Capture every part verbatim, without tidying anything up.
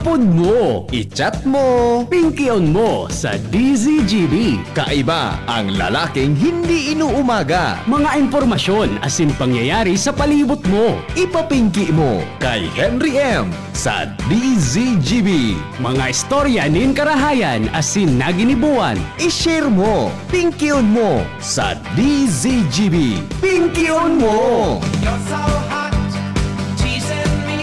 Pon mo, i-chat mo, pingkion mo sa D Z G B. Kaiba ang lalaking hindi inuumaga. Mga impormasyon asin pangyayari sa palibot mo. Ipapingki mo kay Henry M sa D Z G B. Mga istorya nin karahayan asin naginibuan. I-share mo, pingkion mo sa D Z G B. Pingkion mo!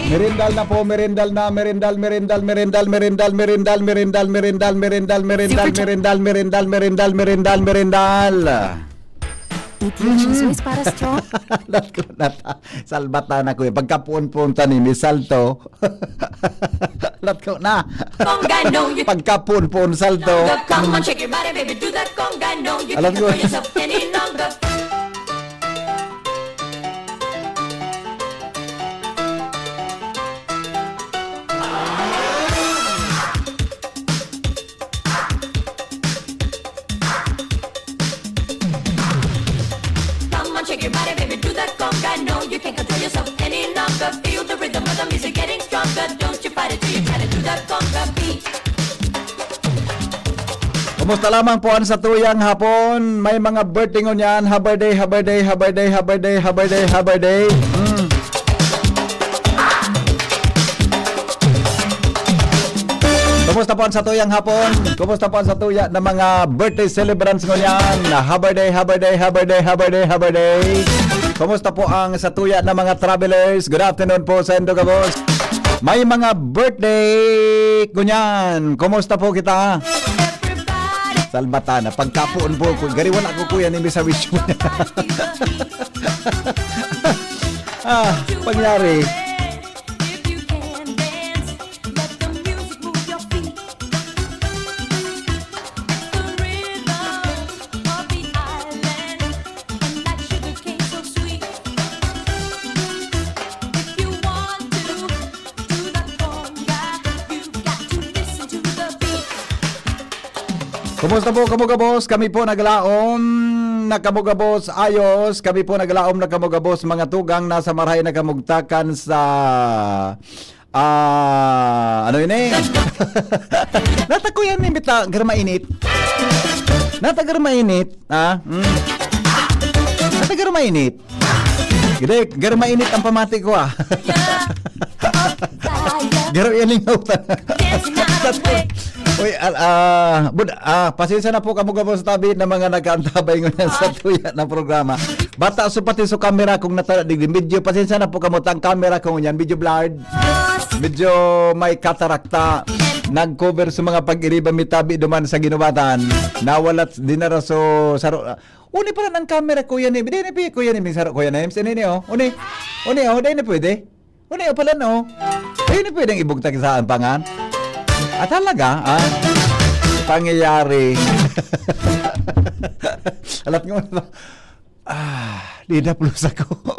Merendal na po, merendal na, merendal, merendal, merendal, merendal, merendal, merendal, merendal, merendal, merendal, merendal, merendal, merendal, merendal, merendal, merendal, merendal. Itong chismis para strong. Lahat ko na ta-, salbatan ako eh. Pagkapuon-puon ta ni Miss Salto. Lahat ko na. Conga, no, you Pagkapuon-puon, Salto. Come on, shake your body, baby, do that conga, no, you Alam can't ko. Control yourself any longer. Come on, shake your body, baby, do that conga. No, you can't control yourself any longer. Feel the rhythm of the music getting stronger. Don't you fight it till you try to do that conga beat. Kumusta lamang po ang satuyang hapon? May mga birthday ngunyan. Happy day, happy day, happy day, happy day, happy day, happy day. Mm. Kumusta po ang satuyang hapon? Kumusta po ang satuya na mga birthday celebrants ngunyan? Happy day, happy day, happy day, happy day, happy day. Kumusta po ang satuya na mga travelers? Good afternoon po sa indo gabos. May mga birthday ngunyan. Kumusta po kita? Salbatan na. Pagkapuon po ko. Gari, wala ko, kuya, ni Miss Awisyo. Ah, pangyari. Kumusta po kamo gabos? Kami po naglaom na kamo gabos ayos. Kami po naglaom na kamo gabos, mga tugang, nasa marahay na kamugtakan sa, ah, ano yun eh? Natakuyan ni bita, garma init. Natagarma init, ha? Mm. Natagarma init. Gede, garo mainit ang pamati ko, ah. Garo yan yung nautan. Uy, al-, ah, bud-, ah, pasensya na po kamo gabos tabi na mga nagkaantabay ngunyan sa tuya na programa. Bata so pati so kamera kung nata-, di, medyo pasensya na po kamo, tang kamera ko ngunyan, medyo blurred. Medyo may katarakta. Nag-cover sa mga pag-iriba mi tabi duman sa ginubatan. Nawalat dinara so saro-, Uni pala ang kamera, Kuya Nem. Di na pi, Kuya Nem, saro, Kuya Nem. Sino ni, oh? Uni. Uni, oh, di na pwede. Uni, oh, pala, no? Di na pwedeng ibugtag sa pangan. Ah, talaga? Ah, pangyayari. Alat nga, ah, di na plus ako.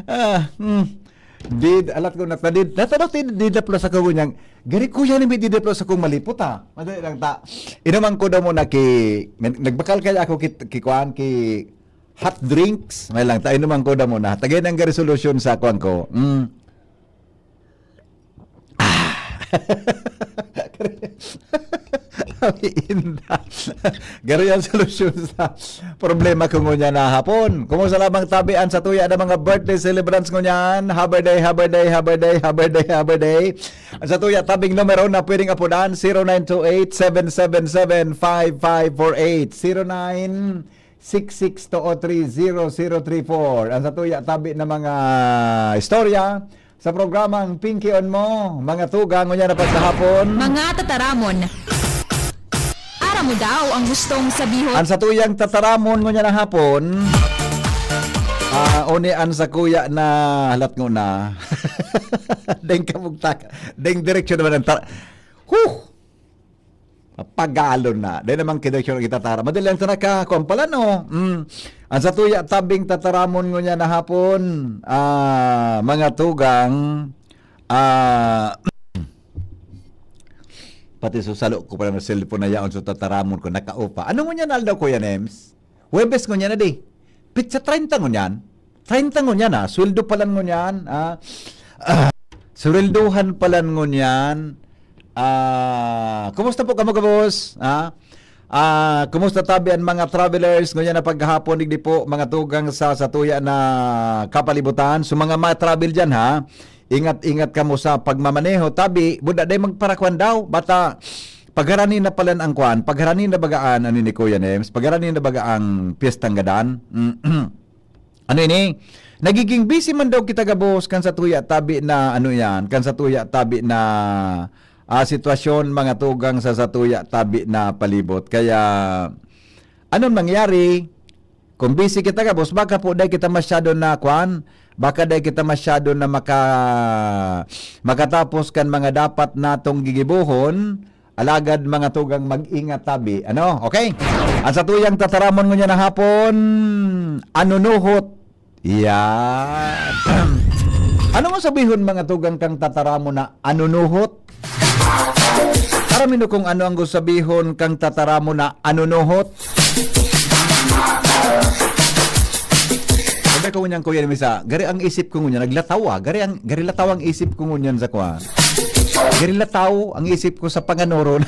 Ah, hmm. Did, alat ko na ta, did, nata daw ti-, did na plus ako ngunyan. Gari, Kuya Nem, did na plus akong malipot, ha. Madali lang ta. Inuman ko daw muna ki, nag-, nagbakal kaya ako ki, ki kuan, ki hot drinks. May lang ta, inuman ko daw muna. Tagay nang gari solusyon sa kuan ko. Mm. Ah. Ang inda. Garo yan solusyon sa problema ko ngunyan na hapon. Kumusta lamang tabi an satuya na mga birthday celebrants ngunyan? Happy day, happy day, happy day, happy day, happy day. An satuya tabing numero na pwedeng apodan, zero nine two eight, seven seven seven, five five four eight. Zero nine six six two oh three zero zero three four. An satuya tabi na mga istorya, sa programang Pinkion Mo, mga tugang, ngunyan na pagsahapon. Mga tataramon. Aram mo daw ang gustong sabihon. Ang satuyang tataramon ngunyan na hapon, ah, uni an sakuya na halat nguna. Deng kamugtak, deng direksyon naman ang tar-, huh! Pagalon na. Dai naman kinurso na kita tara. Madali lang ta naka, kuwan pala, no? Mm. Ang satuya tabing tataramon ngunyan na hapon, ah, mga tugang, ah, pati susalo ko pala na cellphone na yaon, so tataramon ko, nakaupa. Ano ngunyan aldaw, Kuya Nems? Huwebes ngunyan na di. Pitsa treinta ngunyan. Treinta ngunyan, ah. Sweldo pa lang ngunyan, ah. Sweldohan palan ngunyan. Ah, kumusta po kamo, gabos? Ha? Ah, kumusta tabi an mga travelers ngunyan na paghahapon, digdi po, mga tugang sa satuya na kapalibutan? So, mga ma-travel diyan, ha? Ingat-ingat kamo sa pagmamaneho. Tabi, buda day magparakwan daw. Bata, pagharani na palan ang kwan, pagharani na bagaan, ano ni Kuya Nems, pagharani na baga ang piyestang gadan. Ano ini? Nagiging busy man daw kita gabos kan satuya tabi na ano yan, kan satuya tabi na, ah, sitwasyon, mga tugang sa satuya tabi na palibot. Kaya, anong nangyari? Kung busy kita gabos, baka po dai kita masyado na, kwan, baka dai kita masyado na maka-, makatapos kan mga dapat natong gigibohon, alagad mga tugang mag-ingat tabi. Ano? Okay? Ang satuyang tataramon ngunyan na hapon, anunuhot. Yan. Ano mo sabihon, mga tugang, kang tataramon na anunuhot? Aram nindo kung ano ang gusto sabihon kang tataramon na anunuhot? Sabi ko ngunyan, Kuya Misa, gari ang isip ko ngunyan, naglataw ah. Gari ang, gari lataw ang isip ko ngunyan sa kwan. Gari lataw ang isip ko sa panganoro.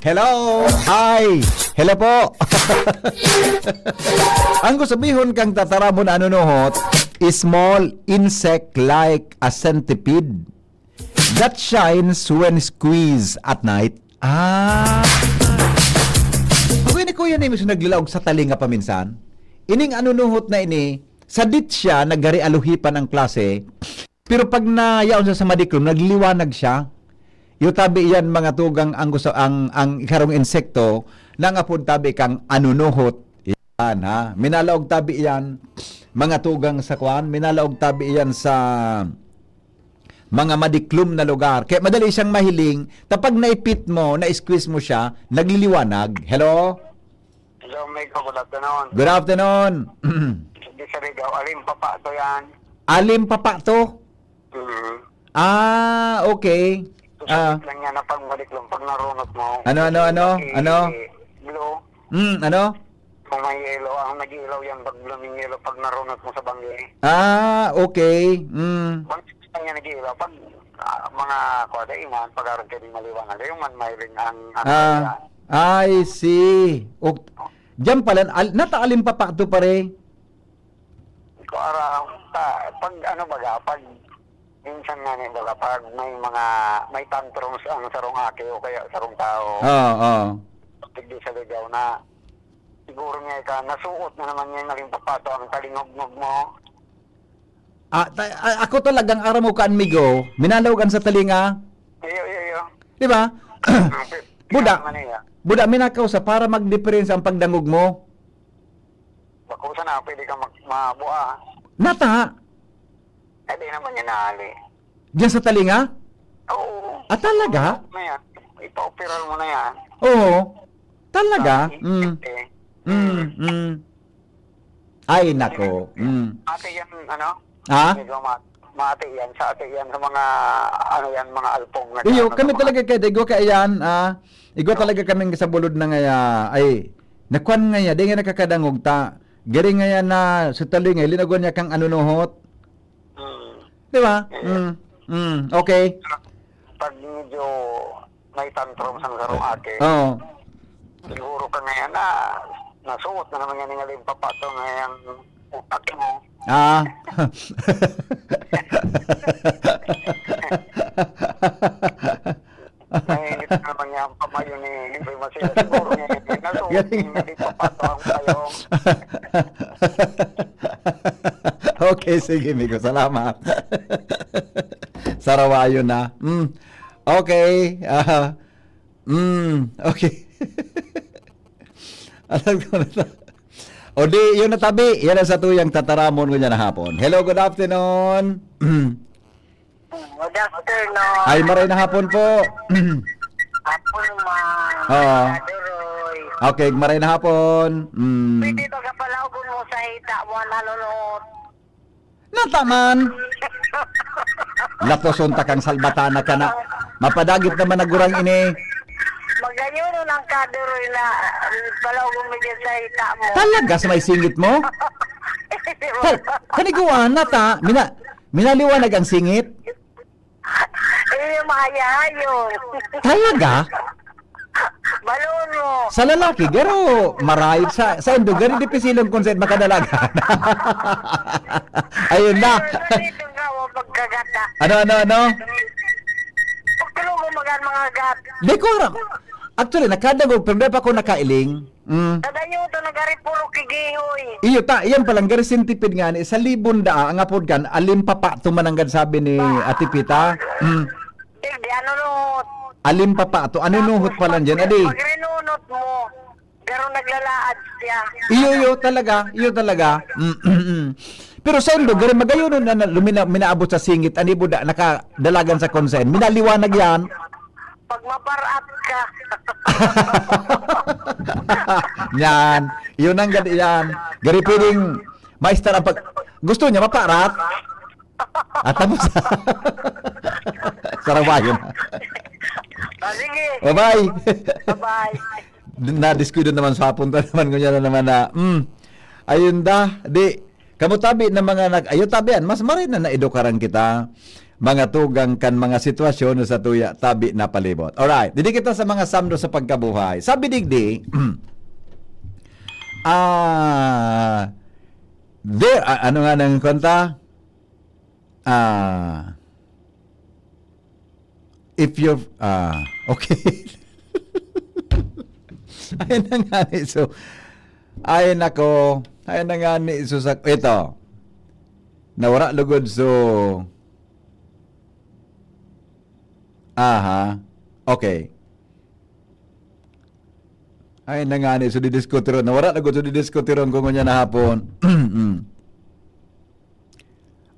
Hello! Hi! Hello po! Ang gusto sabihon kang tataramon na anunuhot, small insect like a centipede that shines when squeezed at night. Ah! Ako ni Kuya Nems naglaog sa talinga paminsan. Ining anunuhot na ini, sadit siya, nagari aluhipan ang klase, pero pag nayaon siya sa madiklom, nagliliwanag siya. Iyo tabi iyan, mga tugang, ang gusto, ang, ang ikarong insekto, na ang apod tabi kang anunuhot. Yan, ha? Minalaog tabi iyan, mga tugang sa kwan, minalaog tabi iyan sa mga madiklom na lugar. Kaya madali siyang mahiling, tapag naipit mo, na-squeeze mo siya, nagliliwanag. Hello? Hello, Migo. Good afternoon. Good afternoon. Hindi sa Ligao. Alin pa pa to yan? Alin pa pa to? Mm. Ah, okay. So, Ah. Sakit lang yan na pag madiklom, pag narunot mo. Ano, ano, ano? Pati Ano? Blue. Mm, ano? Kung may yelo, ang nag-iilaw yan, pag blue ng yelo, pag narunot mo sa banggi. Ah, okay. Mm. Banggi lang yan nag-iilaw. Pag, ah, mga, kuha, daiman, pag aron ka di maliwanag, yung man may ring ang, ang Ah, kaya. I see. O, diyan pala, al-, nata alin pa pa to, pare? Ko aram, ta-, pag ano baga, pag minsan nga ni baga, pag may mga, may tantrums ang sarong aki o kaya sarong tao, Oo, oo. Tigdi sa ligaw na, siguro nga ka, nasuot na naman niya yung naging papato ang talingog-ngog mo. Ah, ta-, a-, ako talagang aram mo ka, amigo, minalaog an sa talinga. Iyo, iyo, iyo. Di ba? Ah, pi-, Buda. Pinaka man iya. Buda, minakaw sa para magdiperensa ang pagdangog mo. Bako sana, pwede kang mag-, mabua. Nata? Eh, di naman yan nahali. Diyan sa talinga? Oo. Ah, talaga? Na yan. Ipa-operar mo na yan. Oo. Talaga? Ah, Mm. eh. Mm, mm. Ay, nako. Mm. Ate yan, ano? Ha? Medyo ma-, maate yan. Sa ate yan, sa mga, ano yan, mga alpong na Iyo, sa kami mga talaga kaya, igwa kaya yan, ah, igwa Oo. talaga kaming sa bulod na ngaya, ay, nakwan ngaya, di nga nakakadangog ta. Gari ngaya na sa talinga, linagon niya kang anunuhot. Mm. Di ba? Eh. Mm. Mm. Okay. Pag medyo may tantrum sa sarong aki, Oo. siguro ka ngayon na nasuot na naman yan ng alimpapato ngayang utak mo. Ah. Nainit na naman niya ang pamayo ni Henry Maciel. Siguro niya, nasuot Galing. Yung alimpapato ang payong. Okay, sige, Migo. Salamat. Sarawayo na. Mm. Okay. Ah, mm, okay. Alam ko na to. O di, yun na tabi. Yan ang satuyang tataramon ko dyan na hapon. Hello, good afternoon. Good afternoon. Ay, maray na hapon po. Hapon, ma. Oo. Brother Roy. Okay, maray na hapon. Mm. Pwede ba kapalaogon mo sa hita mo, nanonood? Nataman. Latoson ta kang salbatana ka na. Mapadagit naman na gurang ini. Magayon ang kadoroy na palaogon mo dyan sa hita mo. Talaga sa may singit mo? Tal-, kaniguan na ta. Mina-, Minaliwanag ang singit? Eh, mahayahayon. Talaga? Balon mo. Sa lalaki, garo, marayod. Sa, sa indo, garo, dipisilon kung saan makadalagan. Ayun na. Pero dito nga, o pagkagata. Ano, ano, ano? Pagtulog mo magan mga gat. Di ko aram. Actually, nakadangog, pero di pa ko nakailing. Mm. Kadayo to nagari puro kigihoy. Iyo ta, iyan palang gari sintipid nga ni sa libon daa ang apod kan alim papa to mananggad sabi ni Ate Pita. Mm. Di, di ano nuhot. Alim papa to. Ano nuhot pa lang dyan, adi? Pag rinunot mo, pero naglalaad siya. Iyo, iyo talaga, iyo talaga. Mm, mm, mm. Pero sa indo, gari magayon na, na lumina, minaabot sa singit, ani buda, nakadalagan sa konsen. Minaliwanag yan. Pag maparat ka. Yan. Yun ang gad yan. Gari pwedeng maestar ang pag... Gusto niya maparat? At tapos. Sarawayon. Ah, sige. Bye-bye. Bye-bye. Nadiskuido naman sa hapon ta naman, kunya na naman na, mm, ayun da, di, kamo tabi na mga nag-, ayo tabi yan, mas maray na naedukaran kita, mga tugang kan mga sitwasyon sa tuya, tabi na palibot. Alright, didi kita sa mga samdo sa pagkabuhay. Sabi digdi, ah, there, ah, ano nga nang kwenta? Ah, if you're, ah, okay. Ay na nga ni, so, ay nako, ay na nga ni, so, sa, ito, nawara lugod, so, aha, okay. Ay na nga ni, so, didiskuteron, nawara lugod, so, didiskuteron ko ngunyan na hapon. Mm.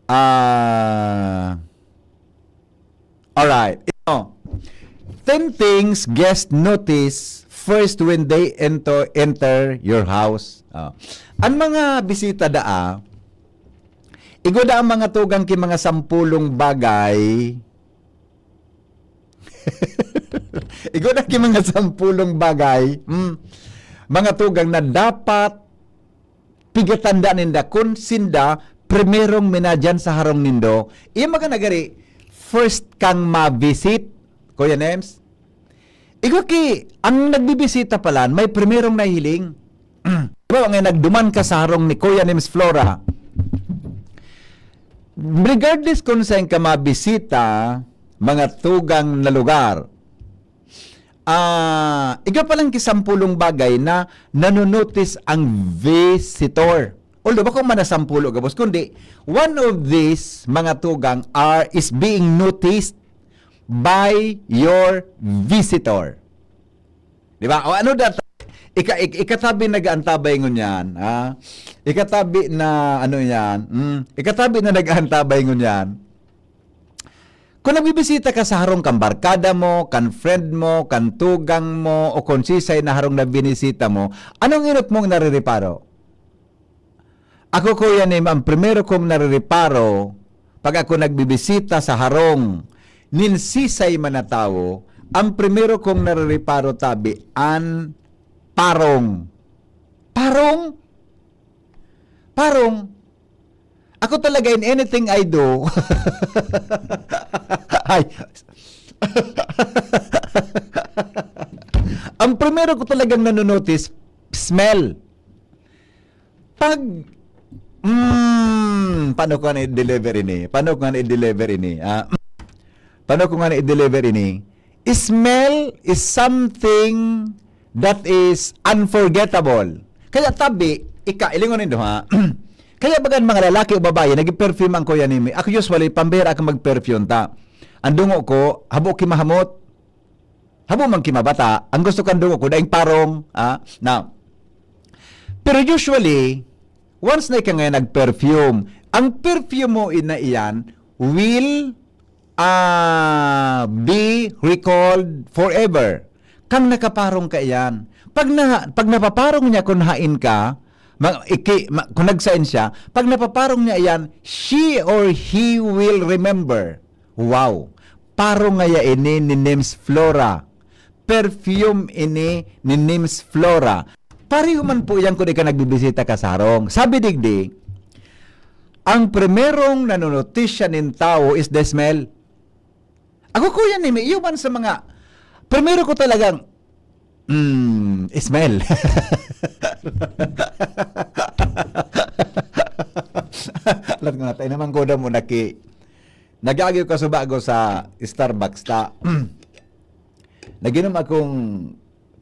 Ah, alright. Ito. Ten things guests notice first when they enter, enter your house. Ah. Ang mga bisita daa, igwa daa ang mga tugang ki mga sampulong bagay. Igwa daa ki mga sampulong bagay. Hmm. Mga tugang na dapat pigatanda ninda kun sinda primerong minadyan sa harong nindo. Iya mga nagari, first kang mabisit, Kuya Nems. Igwa ki, ang nagbibisita pala, may primerong nahiling. Diba, nga nagduman ka sa harong ni Kuya Nems Flora. Regardless kung saan ka mabisita, mga tugang na lugar, ah, igwa pa lang ki sampulong bagay na nanonotice ang visitor. Although, bako man na sampulo gabos, kundi one of these mga tugang are, is being noticed by your visitor. Di ba? O ano dat-, ika-, ik-, ikatabi nag-aantabay ngunyan, ha? Ikatabi na, ano yan? Mm, ikatabi na nag-aantabay ngunyan. Kung nagbibisita ka sa harong kan barkada mo, kan friend mo, kan tugang mo, o kung sisay na harong na binisita mo, anong inot mong narireparo? Ako, Kuya Nim, ang primero kong narireparo, pag ako nagbibisita sa harong nin sisay man na tawo, ang primero kong narireparo, tabi, an parong. Parong? Parong? Ako talaga, in anything I do, ay, ang primero ko talagang nanonotice, smell. Pag, mm, paano ko nga i-deliver ini? Paano ko nga i-deliver ini? Ah, paano ko nga i-deliver ini? Smell is something that is unforgettable. Kaya tabi, ika, ilingon nindo, ha? Kaya bagan mga lalaki o babae, nag-perfume ang Kuya Nimi. Ako usually, pambihira ako mag-perfume ta. Ang dungo ko, habo ki mahamot. Habo man ki mabata. Ang gusto kan dungo ko, daing parong, ah, na. Pero usually, once na ika nga nag-perfume, ang perfume mo na iyan will, ah, be recalled forever. Kang nakaparong ka iyan. Pag na, pag napaparong niya kun hain ka, ma-, iki, ma-, kung nagsain siya, pag napaparong niya iyan, she or he will remember. Wow! Parong ngaya ini ni Nims Flora. Perfume ini ni Nims Flora. Pareho man po yan kung ika nagbibisita ka sa harong. Sabi digdi, Ang primerong nanonotisya nin tawo is the smell. Ako, Kuya Nemi, iyo man sa mga, primero ko talagang, mm, smell. Alam ko na, tayo naman ko daw mo naki-, nag-aagyo ka subago sa Starbucks ta. Naginom akong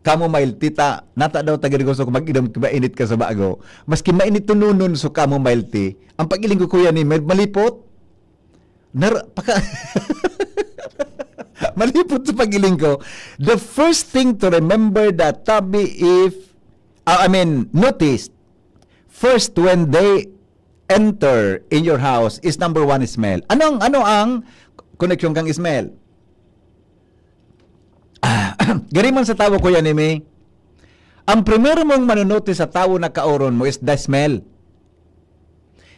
chamomile tea ta, nata daw taga gusto ko mag-inom, mainit ka subago. Maski mainit tununon so chamomile tea, ang pag-iling ko, Kuya Nemi, malipot. Nar-, paka-, malipot sa pag-iling ko. The first thing to remember that tabi if, ah, I mean, notice, first when they enter in your house is number one, smell. Anong, ano ang koneksyon kang smell? Ah, gari man sa tawo, Kuya Nemi, ang primero mong manunotis sa tawo na kaoron mo is the smell.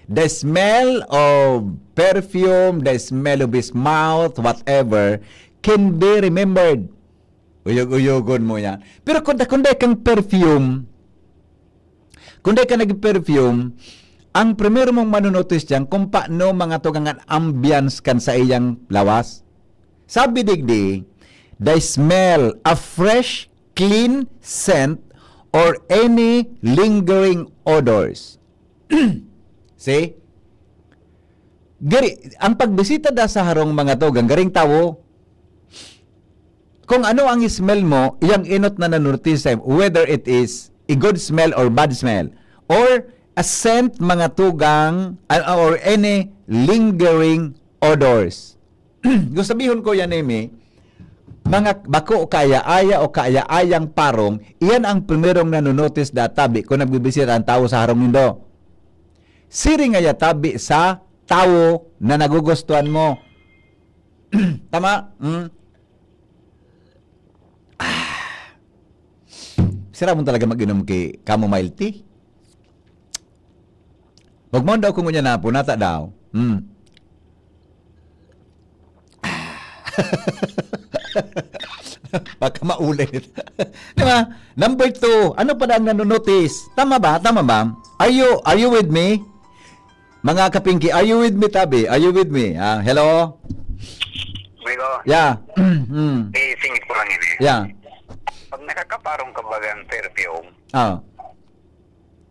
The smell of perfume, the smell of his mouth, whatever, can be remembered. Uyog-uyogon mo yan. Pero kung, kung dai kang perfume, kung dai ka nag-perfume, ang primero mong manunotis diyan kung paano mga tugang an ambience kan sa iyang lawas. Sabi digdi, they smell a fresh, clean scent or any lingering odors. See? Gari, ang pagbisita da sa harong mga tugang, garing tawo, kung ano ang smell mo, iyang enot na nanunotis sa'yo, whether it is a good smell or bad smell, or a scent, mga tugang, ah, or any lingering odors. Gusto sabihon ko yan, Emi, mga bako o kaaya-aya o kaaya-ayang parong, iyan ang primerong nanunotis da tabi kung nagbibisita ang tawo sa harong nindo. Siring ngaya tabi sa tawo na nagugustuhan mo. Tama? Hmm? Ah. Sira mo talaga mag-inom ki chamomile tea? Magmando ako ngunyan na po, nata daw. Hmm. Baka maulit. Di ba? Number two, ano pa ang nanonotice? Tama ba? Tama ba? Are you, are you with me? Mga kapingki, are you with me, tabi? Are you with me? Ah, hello? Amigo, Yeah. Mm. Isingit ko lang ini. Yeah. Pag nakakaparong ka bagang perfume, Ah.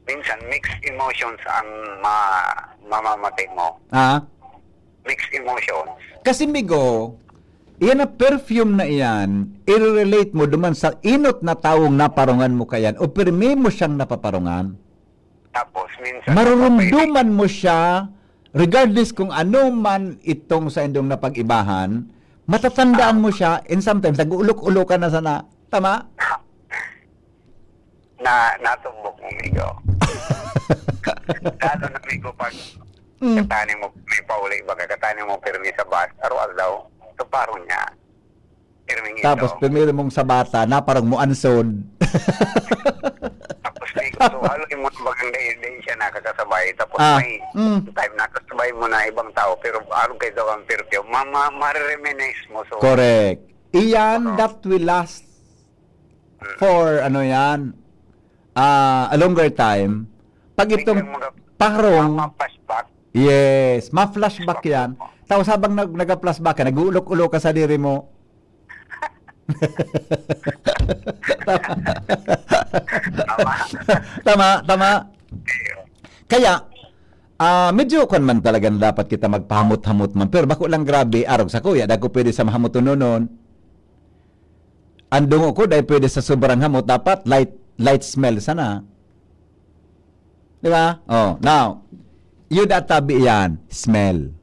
minsan mixed emotions ang ma-, mamamati mo. Ah. Mixed emotions. Kasi, migo, iyan na perfume na iyan, i-relate mo duman sa inot na tawong naparongan mo kayan o pirmi mo siyang napaparongan. Tapos, minsan, Marurumduman mo siya, regardless kung ano man itong sa indong napag-ibahan, matatandaan mo siya, and sometimes, nag-uulok-ulokan na sana. Tama? Na, natumbok mo, migo. Lalo na, migo, pag Mm. katani mo, may pauli, baga katani mo, pirmi sa bus, aruag daw, tuparo niya. Pirming Tapos, ito. Primero mong sabata, naparang mo ansod. Tapos, may gusto, haloy mo, bagang dahil, dahil siya nakakasabay. Tapos, Ah, may mm. time nakasabay mo na ibang tao, pero arog kayo daw ang perfume, ma-, ma-, marireminisce mo. So, Correct. Iyan, Oo. that will last Mm. for, ano yan, ah, a longer time. Pag Biglang itong maga-, parong, ma-, ma-flashback. Yes, ma-flashback Flashback yan. po. Tapos habang nag-, nag-flashback ka, nag-uulok-ulok ka sa diri mo. Tama. Tama, tama. Kaya, ah, medyo kwan man talaga na dapat kita magpahamot-hamot man. Pero bako lang grabe, arog sa kuya, dako pwede sa mahamot-unonon. Ang dungo ko, dahil pwede sa sobrang hamot, dapat light, light smell sana. Di ba? Oh, now, yun at tabi yan, smell.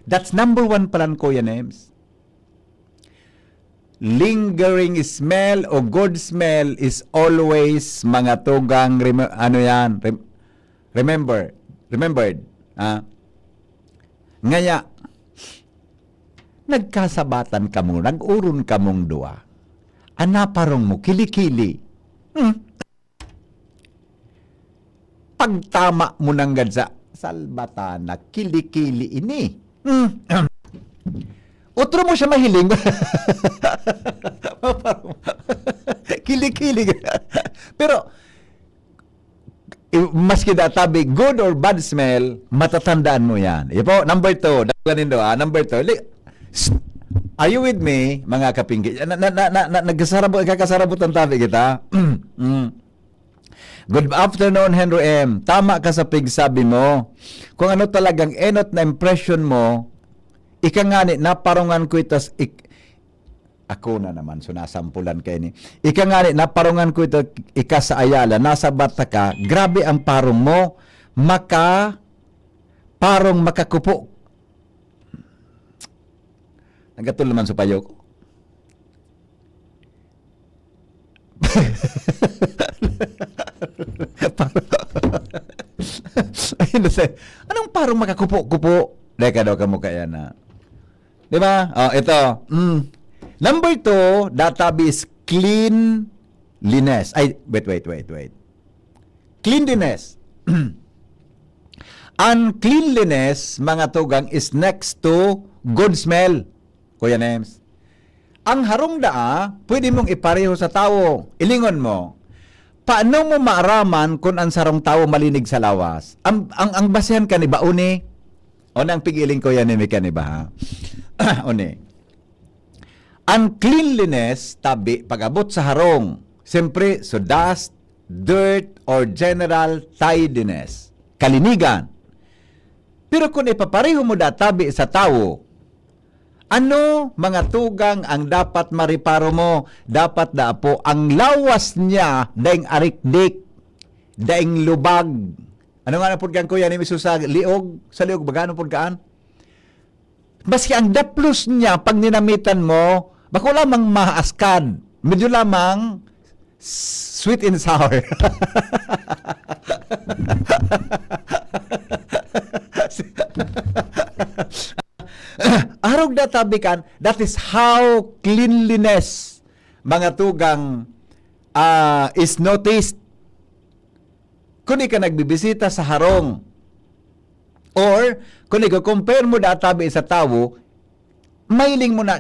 That's number one palan, Kuya Nems. Lingering smell o good smell is always mga tugang rem-, ano yan, rem-, remember, remembered. Ah? Ngaya, nagkasabatan kamo, nag-uron kamong duwa. An naparong mo, kili-kili. Hmm. Pagtama mo nanggad sa salbatana, kili-kili ini. Hmm. Otro mo siya mahiling. Kili-kili. Pero, I-, maski da tabi, good or bad smell, matatandaan mo yan. Ipo, number two, dagdagan nindo, ah, number two. Li-, s-, are you with me, mga kapinggi? Na, na, na, na, na, nagkasarabo-, nagkakasarabot ang tabi kita. Mm. Good afternoon, Henry M. Tama ka sa pigsabi mo. Kung ano talagang enot na impression mo, ika ngani, naparongan ko ito s-, ik-, ako na naman, sunasampulan kayo ni. Ika ngani, naparongan ko ito, ika sa Ayala, nasa bata ka, grabe ang parong mo, maka, parong makakupo. Nagatol naman sa payo ko. Ayun na sa, anong parang makakupo-kupo? Deka daw kamo kaya na. Di ba? Oh, ito. Mm. Number two, databi is cleanliness. Ay, wait, wait, wait, wait. Cleanliness. Ang cleanliness, mga tugang, is next to good smell, Kuya Nems. Ang harong daa, pwede mong ipareho sa tawo. Ilingon mo, paano mo maaraman kung ang sarong tawo malinig sa lawas? Ang, ang, ang basehan ka ni ba, uni? O nang pigiling ko yan, ni Mika, ni ba, ha? Uni. Ang cleanliness, tabi, pag-abot sa harong, siyempre, so dust, dirt, or general tidiness, kalinigan. Pero kung ipapareho mo da tabi sa tawo, ano, mga tugang, ang dapat mareparo mo? Dapat da po, ang lawas niya daing arikdik, daing lubag. Ano nga na pud kan, Kuya, ni miso sa liog? Sa liog, baga, ano pud kaan? Maski ang daplos niya, pag ninamitan mo, bako lamang maaskad. Medyo lamang sweet and sour. Arog na tabi kan, that is how cleanliness, mga tugang, ah, is noticed. Kung ika nagbibisita sa harong, or kung ika-compare mo da tabi sa tawo, mailing mo na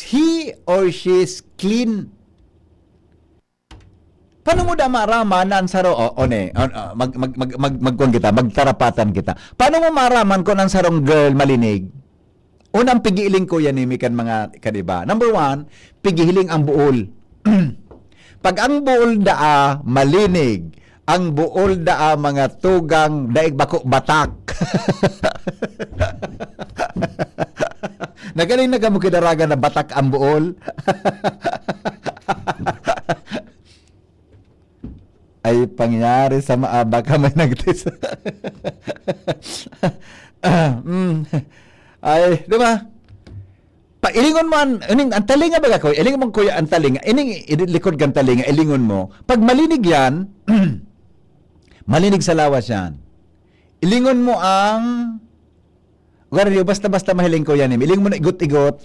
he or she is clean. Paano mo da maaraman na ang saro-, o, o ne, o, o, mag-, mag-, mag-, mag-, magkuwan kita, magtarapatan kita. Paano mo maaraman kung ang sarong girl malinig? Unang pigiling ko yan, Mimi, kan mga kadiba. Number one, pigihiling ang buol. Pag ang buol daa malinig, ang buol daa, mga tugang, daig bako batak. Nagaling na kamo kidaragan na batak ang buol? Ay, pangyari sa maaba ka may nagtis-, mm. Ay, di ba? Pailingon mo an, ining, ang talinga baga, Kuya? Ilingon mo, Kuya, ang talinga. Ining, i-, likod kang talinga, ilingon mo. Pag malinig yan, malinig sa lawas yan. Ilingon mo ang, Garilyo, basta-basta mahiling ko yan, eh. Ilingon mo na igot-igot.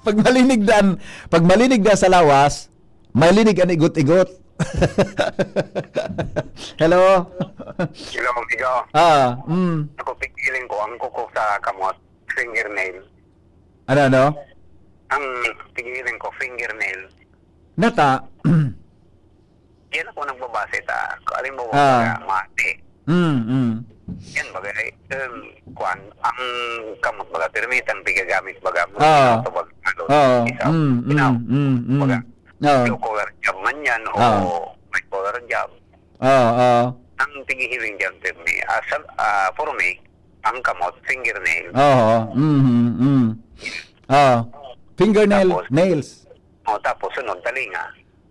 Pag malinig daan, pag malinig daan sa lawas, malinig an igot-igot. Hello? Hello, amigo. Ah, mm. Ako, pigiling ko ang kuko sa kamot, fingernail. Ano, ano? Ang pigiling ko, fingernail. Nata? Yan ako nagbabase ta. Halimbawa, Ah. mga mati. Mm, mm. Yan, bagay, um, kwan, ang kamot, baga, pirmitang pigagamit, baga, Ah. sa pag-, ano, Oo. isa, Mm, mm, inaw, mm, mm. baga, Oo. blue collar job man yan, o Ah. white collar job. Oo, oo. Ang tighihiling dyan, pirmi, ah, sa, ah, for me, ang kamot, fingernail. Oo, mm, mm. Oo. Fingernail, Tapos? nails. O, tapos sunod, talinga.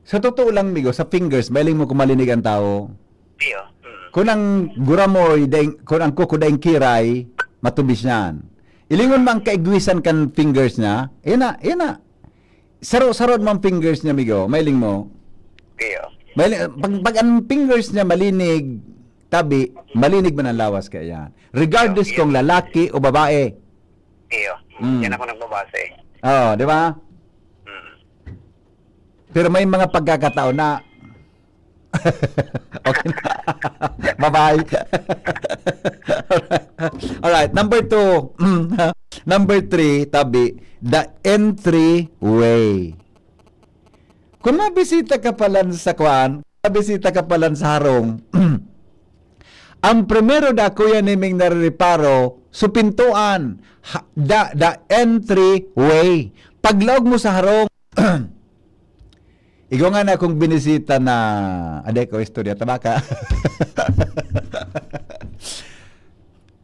Sa totoo lang, migo, sa fingers, mailing mo kung malinig ang tao. Iyo. Mm. Kung ang guramoy, daing, kung ang kuko daing kiray, matubis yan. Ilingon mo ang kaigwisan kan fingers niya, yan na, yan na. Saro-saro mo ang fingers niya, migo, mailing mo. Iyo. Mailing, pag, pag ang fingers niya malinig, tabi, malinig man ang lawas kaya yan. Regardless Iyo, iyo. kung lalaki o babae. Iyo. Mm. Yan ako nagbabase. Oo, di ba? Mm. Pero may mga pagkakataon na, okay na. Bye-bye. Alright, number two. Number three, tabi, the entry way. Kung mabisita ka pala sa kwan, bisita ka pa lang sa harong, ang primero na kuya niming narireparo, su pintuan, ha, the, the entry way. Paglaog mo sa harong, igwa nga na akong binisita na, aday ko, istorya, tabaka.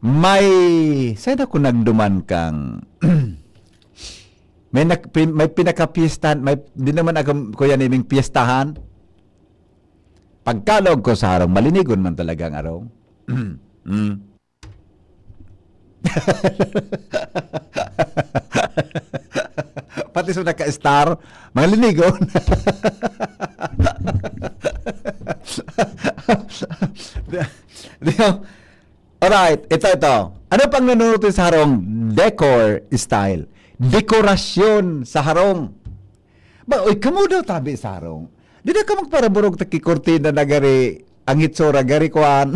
May, saan ako nagduman kang, may, nag, pin, may pinakapiestahan, may, di naman ako, kuya niming piestahan. Pagkalog ko sa harong, malinigon man talaga ang harong. Mm. Pati sa naka-star, malinigon. Di, di, alright, ito, ito. Ano pang nanunutoy sa harong? Decor style. Dekorasyon sa harong. Ba, oy, kamo daw tabi sa harong. Di na ka magparaburog ta ki kurtina na gari, ang hitsura gari kuan.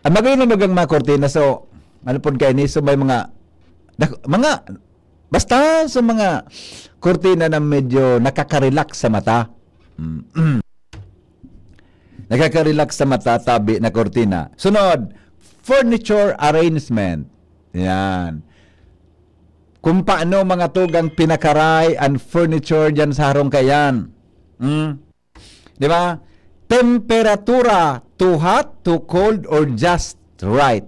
Ang magayon na magang mga kurtina, so, ano pod kayo ni, so may mga, dak- mga, basta sa mga kurtina na medyo nakaka-relax sa mata. Mm. Nakaka-relax sa mata, tabi na kurtina. Sunod, furniture arrangement. Yan. Kung paano mga tugang pinakaray ang furniture dyan sa harong kayan. Hmm? Di ba? Temperatura, too hot, too cold, or just right.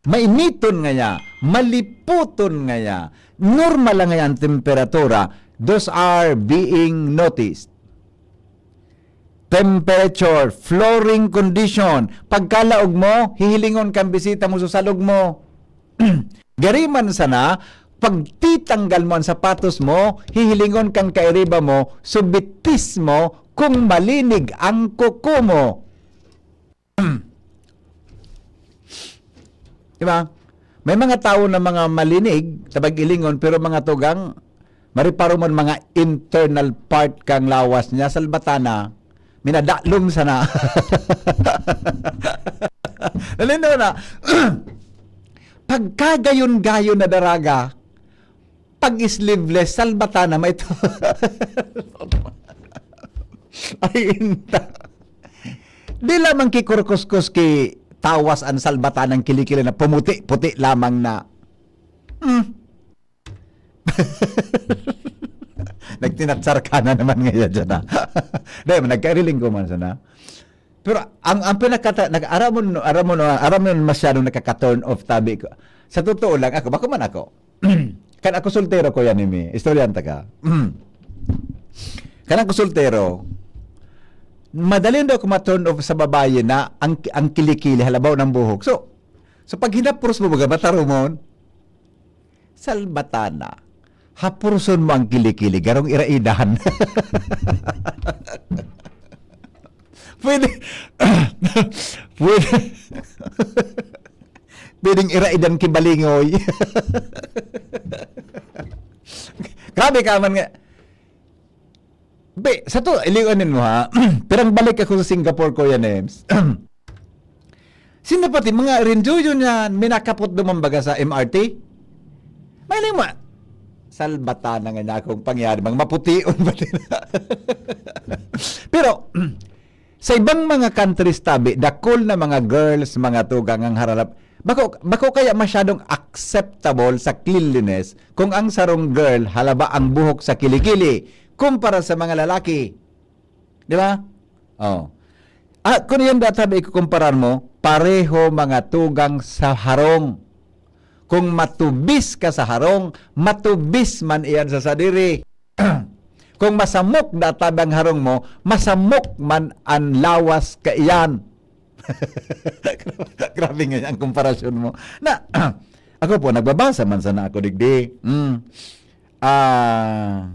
Mainiton ngaya, maliputon ngaya, normal lang ngaya ang temperatura, those are being noticed. Temperature, flooring condition, pagkalaog mo, hihilingon kang bisita mo, susalog mo. Gari man sana, pagtitanggal mo ang sapatos mo, hihilingon kang kairiba mo, subitis mo kung malinig ang kuko mo. Di ba? May mga tao na mga malinig, tabag ilingon, pero mga tugang, mariparo mo mga internal part kang lawas niya, salbatana, minadalom sana. Nalino na. Pagkagayon-gayon na daraga, pag sleeveless, salbatana, may to. Ay, inta. Di lamang kikurkuskus ki tawas an salbatanang kilikili na pumuti-puti lamang na. Hmm. Nagtinatsar ka na naman ngayon dyan, ah. Dahil nagkariling ko man sana. Pero ang, ang pinakata-, nag-, aram mo, aram mo, aram mo masyadong nakaka-turn off, tabi ko. Sa totoo lang, ako, bako man ako. Kan ako soltero ko yan, Imi. Istoryahan ta ka. Kan ako soltero, madali daw ako ma-turn off sa babae na ang, ang kilikili, halabaw ng buhok. So, so pag hinapros mo, baga, matarumon, salbatana. Hapuruson mo ang kilikili, garong iraidan. Pwede, pwede, pwedeng iraidan ki balingoy. Grabe ka man nga. Be, sa to, iliwanin mo ha. Pirang balik ako sa Singapore, Kuya Nems. Sino pati mga rinjoyo niya minakapot duman baga sa M R T? May lima. Salbata na nga niya akong pangyari. Mga mapution pati na. Pero, sa ibang mga countries tabi, dakul na mga girls, mga tugang ang haralap. Bako, bako kaya masyadong acceptable sa cleanliness kung ang sarong girl halaba ang buhok sa kilikili kumpara sa mga lalaki. Di ba? Oh. Ah, kung yan data ba ikukumparar mo, pareho mga tugang sa harong. Kung matubis ka sa harong, matubis man iyan sa sadiri. Kung masamok data ang harong mo, masamok man ang lawas kaiyan. Grabe nga ang komparasyon mo. Na, ako po, nagbabasa man sana ako digdi. Mm. Ah,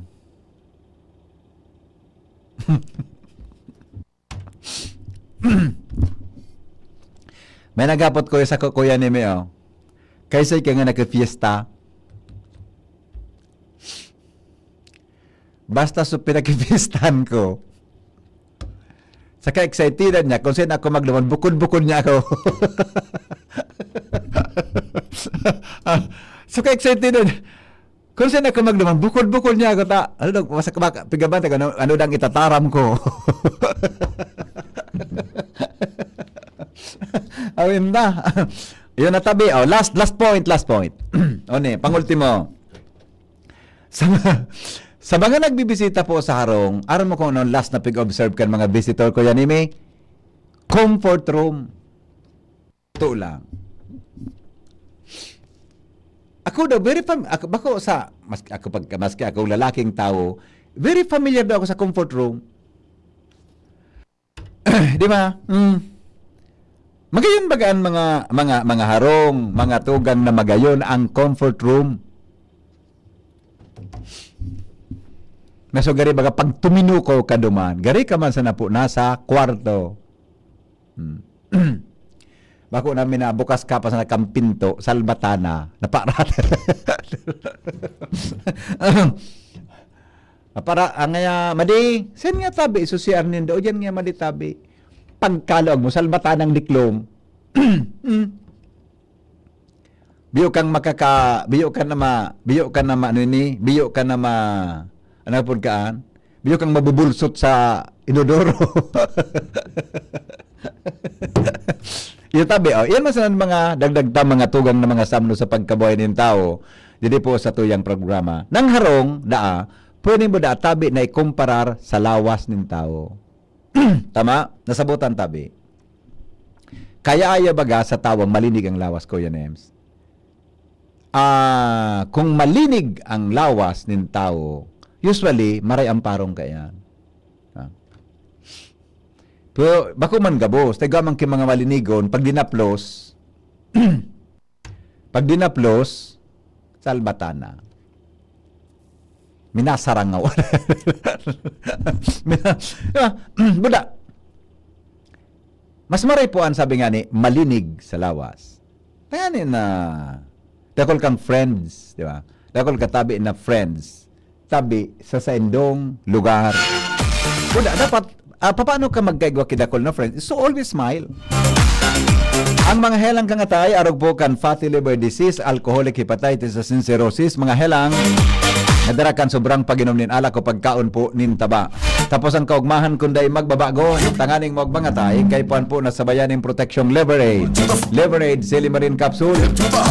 May naghapot ko sa ku-, kuya ni Mio. Kaisay ka nga nagka-fiesta? Basta sa pinagka-fiestahan ko, sa ka-excited niya, kung saan ako magduman, bukod-bukod niya ako. Ah, sa ka-excited niya, Kung saan ako magduman, bukod-bukod niya ako ta. Ano daw, masak-, baka, pigaban, taga, ano, ano dang itataram ko? Awin na. Yun na tabi. Oh, last, last point, last point. O ni, pangultimo. Sa, sa mga nagbibisita po sa harong, aram mo kung anong last na pig-observe kan mga visitor ko yan, Imi? Comfort room. Ito lang. Ako daw, very fam-, ako, bako sa, mas, ako pag, maski ako lalaking tao, very familiar daw ako sa comfort room. Di ba? Mm. Magayon baga ang mga, mga, mga harong, mga tugang na magayon ang comfort room. Naso gari baga pag tuminukaw ka duman, gari ka man sa napo, nasa kwarto. Hmm. Bako na minabukas ka pa sa nakampinto, salbatana, naparat. Para, ang nga, madi, sen nga tabi, susiar nindo, o yan nga madi tabi. Pagkalaog mo, salbatanang diklom. Hmm. Biyo kang makaka-, biyo ka na ma-, biyo ka na ma-, ano ini, biyo ka na ma-, ano pod kaan? Biyo kang mabubulsot sa inodoro. Iyo tabi, oh. Iyan man sana mga dagdag ta, mga tugang na mga samno sa pagkabuhay nin tawo. Didi po sa tuyang programa. Nang harong, daa, pwede mo daa tabi na ikumparar sa lawas nin tawo. Tama? Nasabotan tabi. Kaya aya baga sa tawong malinig ang lawas, Kuya Nems? Ah, kung malinig ang lawas nin tawo, usually, maray ang parong kaiyan. Ah. Pero bako man gabos, taga man ki mga malinigon, pag dinaplos, pag dinaplos, salbatana. Minasarangaw. Mina-, ah, buda. Mas maray po ang sabi nga ni, malinig sa lawas. Kaya ni na, dakol kang friends, di ba? Dakol ka tabi na friends. Tabi sa saindong lugar. Wala, dapat, ah, papaano ka magkaigwa ki dakol na friends? So, always smile. Ang mga helang kang atay, arog po kan fatty liver disease, alcoholic hepatitis, asin cirrhosis, mga helang, nadara kan sobrang pag-inom nin alak o pagkaon po nin taba. Tapos ang kaugmahan kun dai magbabago, tanganing maugmang atay, kaipuhan po na sabayan nin proteksyong Liver Aid. Liver Aid Silimarin Capsule.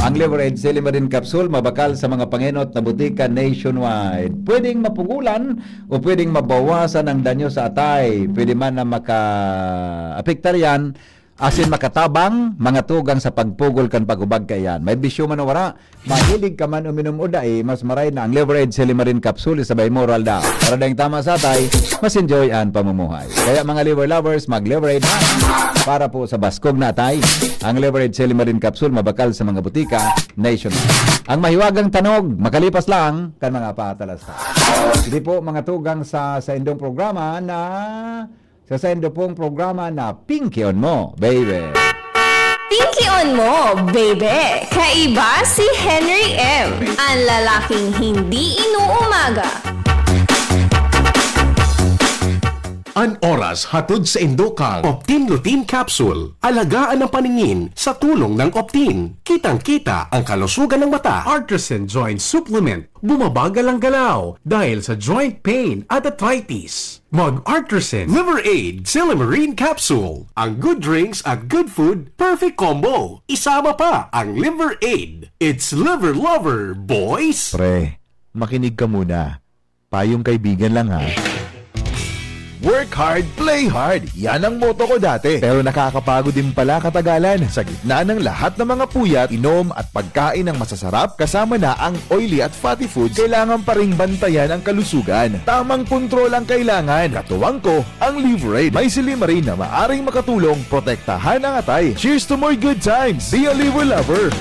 Ang Liver Aid Silimarin Capsule, mabakal sa mga pangenot na butika nationwide. Pwedeng mapugulan o pwedeng mabawasan ang danyo sa atay. Pwede man na makaapektar yan, asin makatabang, mga tugang sa pagpugol kan pag-ubag kaiyan. May bisyo man o wara, mahilig ka man uminom o dai, mas maray na ang Liver Aid Silimarin Capsule, sabay mo, Ralda. Para daing tama sa atay, mas enjoy ang pamumuhay. Kaya mga liver lovers, mag-Liver Aid na para po sa baskog na atay. Ang Liver Aid Silimarin Capsule, mabakal sa mga butika nationwide. Ang mahiwagang tanog, makalipas lang kan mga patalas. Hindi po, mga tugang sa, sa indong programa na sa saindo pong programa na Pinkion Mo, Baby. Pinkion Mo, Baby. Kaiba si Henry M, ang lalaking hindi inuumaga. An oras hatod sa indo kang Optin Lutein Capsule. Alagaan ang paningin sa tulong ng Optin. Kitang-kita ang kalusugan ng mata. Artisan Joint Supplement. Bumabagal ang galaw dahil sa joint pain at arthritis. Mag Artisan Liver Aid Silimarin Capsule. Ang good drinks at good food, perfect combo. Isama pa ang Liver Aid. It's Liver Lover, boys! Pre, makinig ka muna. Payong kaibigan lang, ha. Work hard, play hard. Yan ang motto ko dati. Pero nakakapagod din pala katagalan. Sa gitna ng lahat ng mga puyat, inom at pagkain ng masasarap, kasama na ang oily at fatty foods, kailangan pa ring bantayan ang kalusugan. Tamang kontrol ang kailangan. Katuwang ko, ang Liver Aid. May silimarin na maaring makatulong protektahan ang atay. Cheers to more good times! Be a Liver Lover!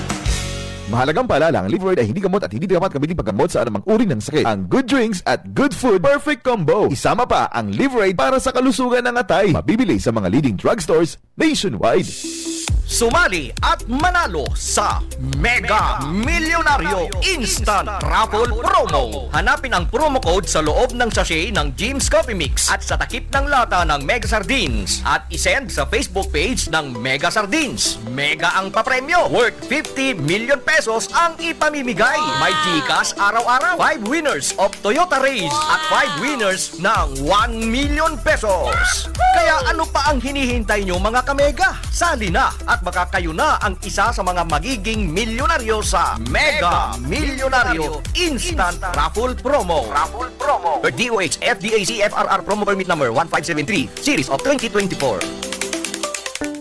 Mahalagang paalala, ang Liver Aid ay hindi gamot at hindi dapat gamitin paggamot sa anumang uri ng sakit. Ang good drinks at good food, perfect combo. Isama pa ang Liver Aid para sa kalusugan ng atay. Mabibili sa mga leading drugstores nationwide. Sumali at manalo sa Mega Milyonaryo Instant Raffle Promo. Hanapin ang promo code sa loob ng sachet ng Jim's Coffee Mix at sa takip ng lata ng Mega Sardines at isend sa Facebook page ng Mega Sardines. Mega ang papremyo, worth fifty million pesos ang ipamimigay. May GCash araw-araw, five winners of Toyota Rays at five winners ng one million pesos. Kaya ano pa ang hinihintay nyo, mga kamega? Sali na at baka kayo na ang isa sa mga magiging milyonaryo sa Mega Milyonaryo Instant Raffle Promo. Raffle Promo. D O H F D A C F R R Promo Permit Number one five seven three, Series of twenty twenty-four.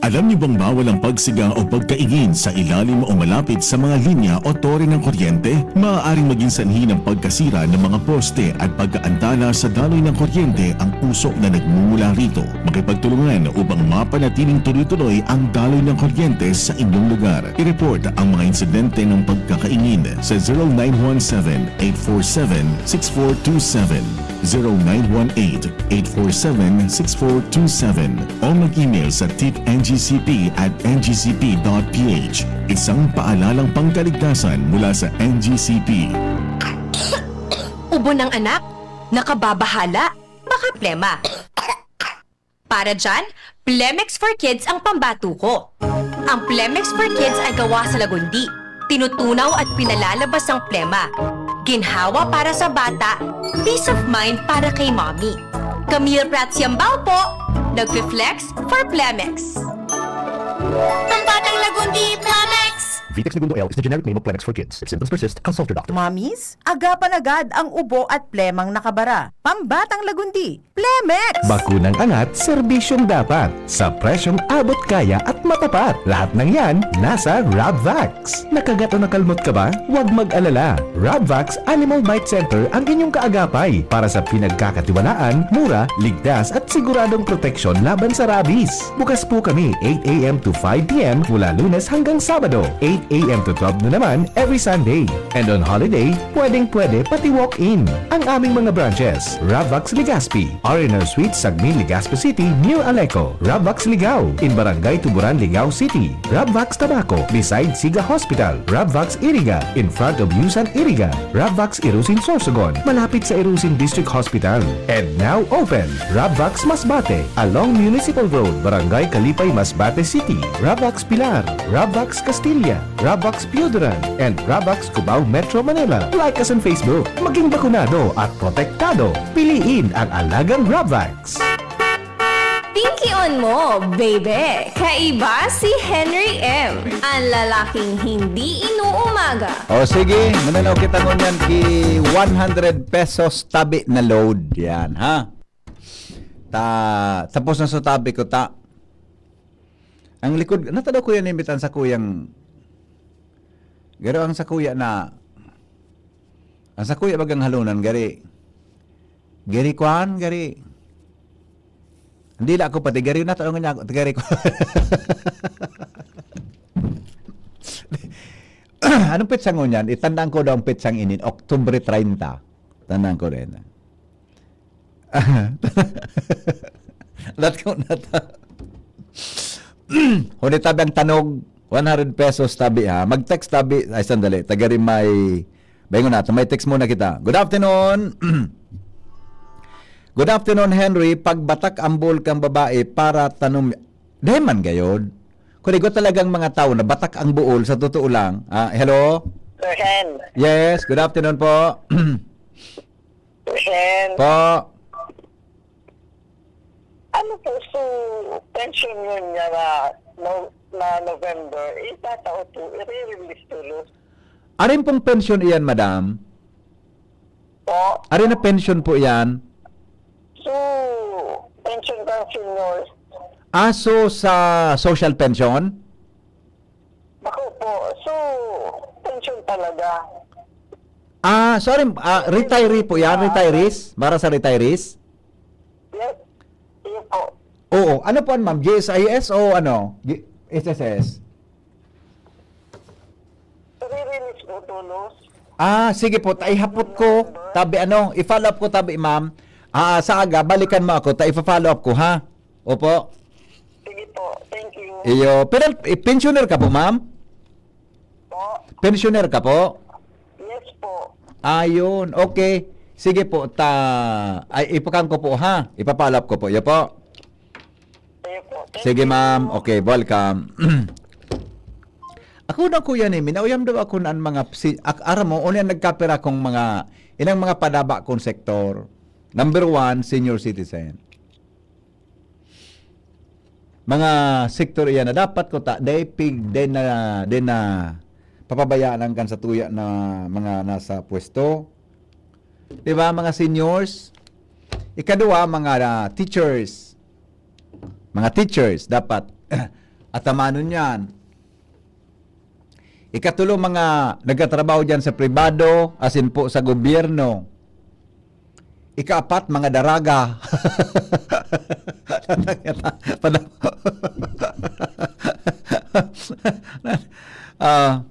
Alam niyo bang bawal ang pagsiga o pagkaingin sa ilalim o malapit sa mga linya o tore ng kuryente? Maaaring maging sanhi ng pagkasira ng mga poste at pagkaantala sa daloy ng kuryente ang usok na nagmumula rito. Makipagtulungan upang mapanatiling tuloy-tuloy ang daloy ng kuryente sa inyong lugar. I-report ang mga insidente ng pagkakaingin sa zero nine one seven, eight four seven, six four two seven, zero nine one eight, eight four seven, six four two seven o mag-email sa tip N G C P at N G C P dot P H. Isang paalalang pangkaligtasan mula sa N G C P. Ubo ng anak, nakababahala, baka plema. Para dyan, Plemex for Kids ang pambato ko. Ang Plemex for Kids ay gawa sa lagundi. Tinutunaw at pinalalabas ang plema. Ginhawa para sa bata, peace of mind para kay mommy. Camille Prats Yambao po, nagfi-flex for Plemex. Pambatang Lagundi, Plemex! Vitex Negundo L is the generic name of Plemex for kids. If symptoms persist, consult your doctor. Mommies, agapan agad ang ubo at plemang nakabara. Pambatang Lagundi, Plemex! Bakunang angat, serbisyong dapat. Sa presyong abot kaya at matapat. Lahat ng yan, nasa Rabvax. Nakagat o nakalmot ka ba? Huwag mag-alala. Rabvax Animal Bite Center ang inyong kaagapay para sa pinagkakatiwalaan, mura, ligtas at siguradong proteksyon laban sa rabies. Bukas po kami eight a.m. to five p.m. mula Lunes hanggang Sabado, eight a.m. to twelve na naman every Sunday. And on holiday, pwedeng-pwede pati walk-in. Ang aming mga branches, Rabvax Legazpi, R and R Suite, Sagmin, Legazpi City, near Aleco, Rabvax Ligao, in Barangay Tuburan, Ligao City, Rabvax Tabaco, beside Siga Hospital, Rabvax Iriga, in front of Yusan Iriga, Rabvax Irusin Sorsogon, malapit sa Irusin District Hospital. And now open, Rabvax Masbate, along Municipal Road, Barangay Kalipay, Masbate City, Rabvax Pilar, Rabvax Castilla, Rabvax Pioduran, and Rabvax Cubao, Metro Manila. Like us on Facebook. Maging bakunado at protektado. Piliin ang alagang Rabvax. Pinkion mo, baby! Kaiba si Henry M, ang lalaking hindi inuumaga. O sige, mananaw kita ngunyan ki one hundred pesos tabi na load. Yan, ha? Ta, tapos na sa tabi ko, ta. Ang likod, natadaw ko yan, imbitan sa kuyang, garo ang sa kuya na, ang sa kuya bagang halunan, gari, gari kwan, gari, Dila ko pati gari na taong niya ako, gari ko. Anong petsang ngunyan? Itandaan ko daw ang petsang inin, Oktubre treinta. Tandaan ko rin. Lat ko na ta. Huli tabi ang tanog, one hundred pesos tabi ha. Mag-text tabi. Ay, sandali. Tagari may Baingon nato, may text muna kita. Good afternoon. Good afternoon, Henry. Pagbatak ang buol kang babae para tanom, dai man gayod. Kung igwa talagang mga tao na batak ang buol, sa totoo lang. Ah, hello? Sir Hen, Yes, good afternoon po. Sir Hen, Po. Ano po, so, pension yun niya na, no, na November, itatao to, i-release tulos. Arin pong pensyon iyan, madam? Po? Arin na pensyon po iyan? So, pension kang senior. Aso sa social pension? Ako po, so, pension talaga. Ah, sorry, ah, retiree po yan, retirees? Para sa retirees? Yes. Iyo po. Oo. Ano po, ma'am? G S I S o ano? G- S S S? Release po tulos. Ah, sige po. Ta ihapot ko. Tabi ano, i-follow up ko tabi, ma'am. Ah, sa aga, balikan mo ako. Ta ifa-follow up ko, ha? Opo. Sige po. Thank you. Iyo, pero, eh, pensioner ka po, ma'am? Po. Pensioner ka po? Yes po. Ayun, okay. Sige po, ta ay ipakan ko po ha. Ipapalap ko po. Iyo po. Sige po. Thank Sige you. Ma'am. Okay, welcome. Ako na kuya ni, minauyam daw ako na ang mga si, ak, aram mo, unya nagkapira kong mga, inang mga padaba kong sektor. Number one, senior citizen. Mga sektor iyan na dapat ko ta, dai pig, dai na, dai na papabayaan ang kan sa tuya na mga nasa pwesto. Di ba, mga seniors? Ikadua, mga ah, teachers. Mga teachers, dapat atamanon yan. Ikatulo, mga nagtatrabaho dyan sa pribado, asin po sa gobyerno. Ikaapat, mga daraga. Pada- Ah,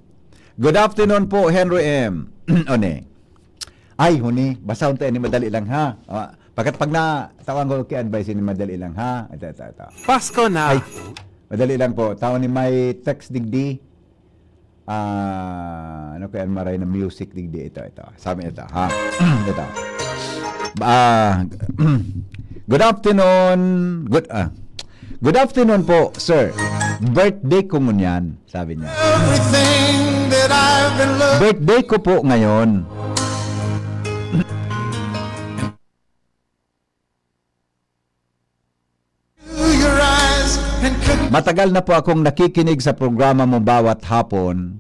good afternoon po, Henry M. One. Ay, huni. Basahon tayo ni madali lang, ha? Ah, pagkat pag na, tawag ko kay advice ni madali lang, ha? Ito, ito, ito. Pasko na. Ay, madali lang po. Tao ni may text digdi. Ah, ano kaya maray na music digdi ito, ito. Sabi ito, ha? Ito. Ah, good afternoon. Good ah. Good afternoon po, sir. Birthday ko ngunyan, sabi niya. Everything that I've been loved. Birthday ko po ngayon. Your eyes and couldn't Matagal na po akong nakikinig sa programa mo bawat hapon.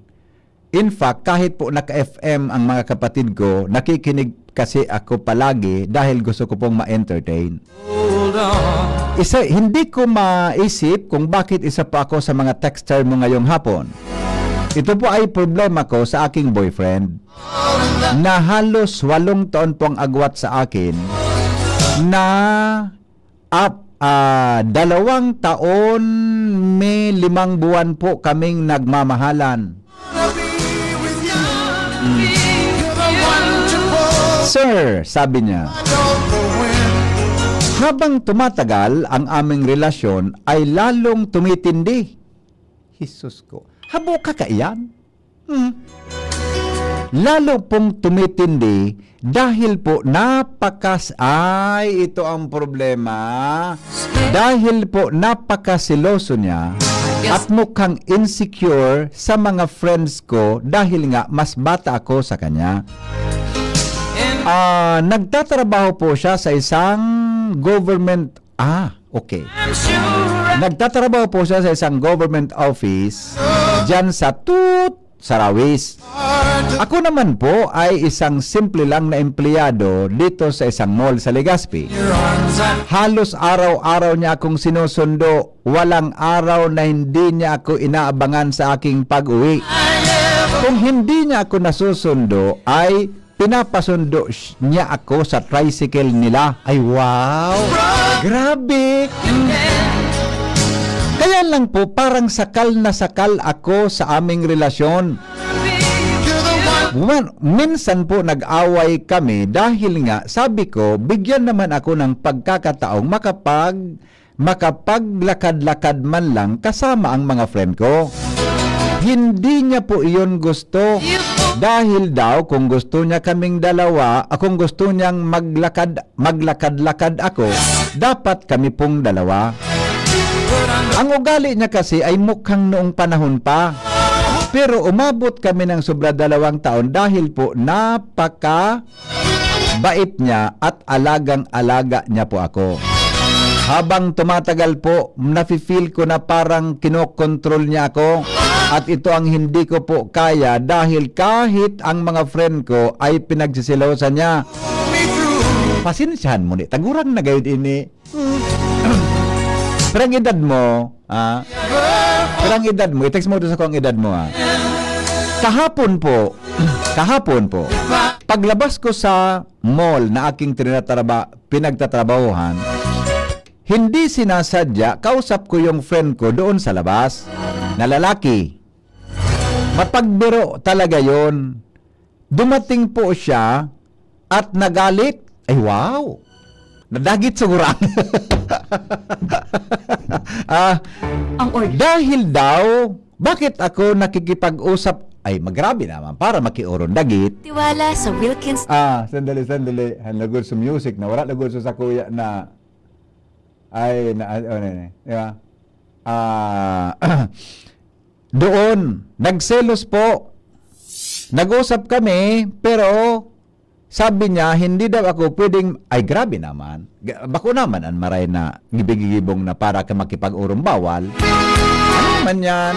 In fact, kahit po naka-F M ang mga kapatid ko, nakikinig kasi ako palagi dahil gusto ko pong ma-entertain. hold on. Isa, hindi ko maisip kung bakit isa pa ako sa mga texter mo ngayong hapon. Ito po ay problema ko sa aking boyfriend na halos walong taon pong agwat sa akin na ap, ah, dalawang taon may limang buwan po kaming nagmamahalan. Sir, sabi niya, habang tumatagal ang aming relasyon ay lalong tumitindi. Jesus ko. Habo ka kaiyan? Hmm. Lalo pong tumitindi dahil po napakas-, ay, ito ang problema. Dahil po napakasiloso niya at mukhang insecure sa mga friends ko dahil nga mas bata ako sa kanya. Ah, nagtatrabaho po siya sa isang government, ah, okay. Nagtatrabaho po siya sa isang government office diyan sa Tut, Sarawis. Ako naman po ay isang simple lang na empleyado dito sa isang mall sa Legazpi. Halos araw-araw niya akong sinusundo. Walang araw na hindi niya ako inaabangan sa aking pag-uwi. Kung hindi niya ako nasusundo, ay pinapasundo sh-, niya ako sa tricycle nila. Ay, wow! Grabe! Mm. Kaya lang po, parang sakal na sakal ako sa aming relasyon. Wan-, minsan po nag-away kami dahil nga, sabi ko, bigyan naman ako ng pagkakataong makapag-, makapaglakad-lakad man lang kasama ang mga friend ko. Hindi niya po iyon gusto. Dahil daw kung gusto niya kaming dalawa, ah, kung gusto niyang maglakad, maglakad-lakad ako, dapat kami pong dalawa. Ang ugali niya kasi ay mukhang noong panahon pa. Pero umabot kami ng sobra dalawang taon dahil po napaka bait niya at alagang-alaga niya po ako. Habang tumatagal po, nafe-feel ko na parang kinokontrol niya ako. At ito ang hindi ko po kaya dahil kahit ang mga friend ko ay pinagsisilosan niya. Pasensyahan mo ni, tagurang na gayud ini. Pero ang edad mo, ah? Pero ang edad mo, i-text mo doon sa kung edad mo, ah. Kahapon po, kahapon po, paglabas ko sa mall na aking trinatraba-, pinagtatrabahuhan, hindi sinasadya, kausap ko yung friend ko doon sa labas, na lalaki. Mapagbiro talaga yon. Dumating po siya at nagalit. Ay, wow! Nadagit sa gurang. Ah, Ang order. Dahil daw, bakit ako nakikipag-usap? Ay, magrabe naman, para makiuron dagit. Tiwala sa Wilkins. Ah, sandali, sandali. Ang lagod sa music na wala lagod sa sakuya na ay na ano na, di ba? Ah, doon, nagselos po. Nag-usap kami, pero sabi niya, hindi daw ako pwedeng, ay grabe naman. Ga- Bako naman ang maray na gibigibong na para ka makipag-urong bawal. Ano man yan?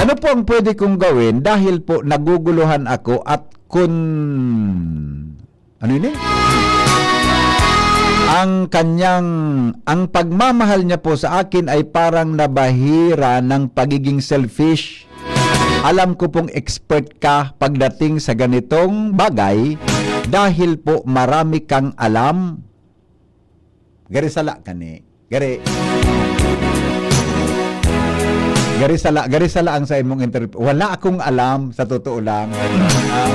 Ano po ang pwede kong gawin dahil po naguguluhan ako at kun... Ano yun eh? Ang kanyang, ang pagmamahal niya po sa akin ay parang nabahira ng pagiging selfish. Alam ko pong expert ka pagdating sa ganitong bagay dahil po marami kang alam. Gari sala ka ni. Gari. Gari sala, gari sala ang sa imong interview. Wala akong alam sa totoo lang. Ah,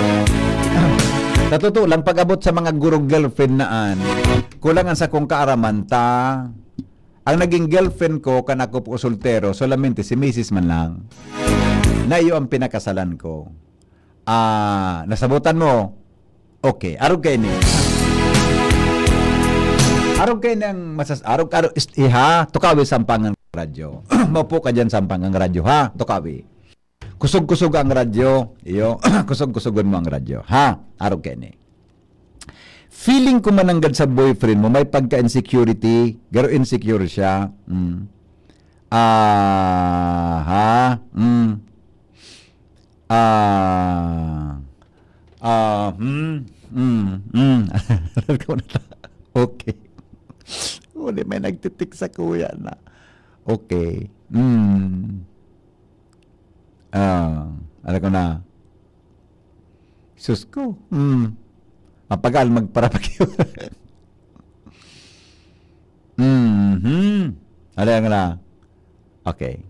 sa totoo lang, pag-abot sa mga gurong girlfriend naan, kulang ang sakong kaaraman ta. Ang naging girlfriend ko, kan ako po soltero, solamente si misis man lang. Na iyo ang pinakasalan ko. Ah, nasabutan mo? Okay, arog kaini. Arog kaini ang masas-, arog, arog, ist-, iha, tukawi sampangan radyo. Maupo ka dyan sampangan radyo, ha? Tukawi. Kusog-kusog ang radyo. Iyo, kusog-kusogon mo ang radyo, ha? Arog kaini. Feeling ko mananggad sa boyfriend mo, may pagka-insecurity, garo insecure siya. Mm. Ah, ha? Mm. Ah, ah, hmm, hmm, hmm. Alam ko na ta. Okay. Uli may nagtitik sa kuya na. Okay. Hmm. Ah, alam ko na. Sus ko. Hmm. Mapagal magparapakiw. Mhm. Alam ko na. Okay.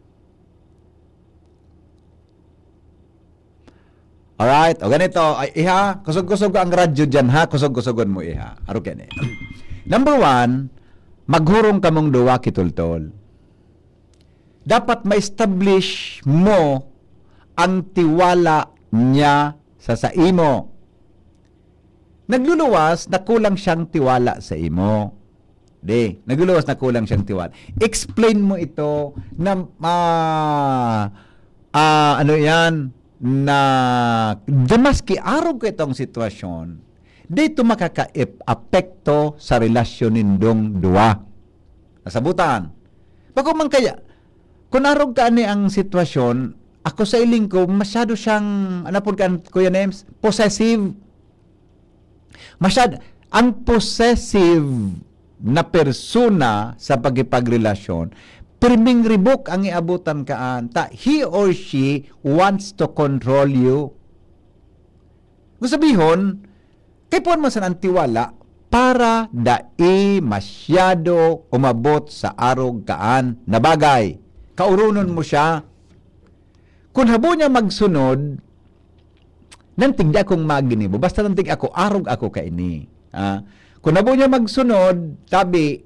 Alright. O ganito. Ay, iha, kusog-kusog ang radyo dyan, ha? Kusog-kusogon mo, iha. Aro kini. Number one, maghurong kamong duwa kitultol. Dapat ma-establish mo ang tiwala niya sa saimo. Nagluluwas na kulang siyang tiwala sa imo. Di, nagluluwas na kulang siyang tiwala. Explain mo ito na, ah, ah, ano yan, na damaski arog ka itong sitwasyon, dito makaka-apekto sa relasyon nindong duwa. Nasabutan. Bako man kaya, kung arog ka ani ang sitwasyon, ako sa iling ko, masyado siyang, ano po ka, Kuya Nems? Possessive. Masyad-, ang possessive na persona sa pagkipagrelasyon, pirming ribok ang iabutan kaan, ta he or she wants to control you. Gusto sabihon, kaipuhan mo sana ang tiwala para dai masyado umabot sa arog kaan na bagay. Kauronon mo siya. Kung habo niya magsunod, nantig di akong maginibo. Basta nantig ako, arog ako kaini. Ah, kung habo niya magsunod, tabi,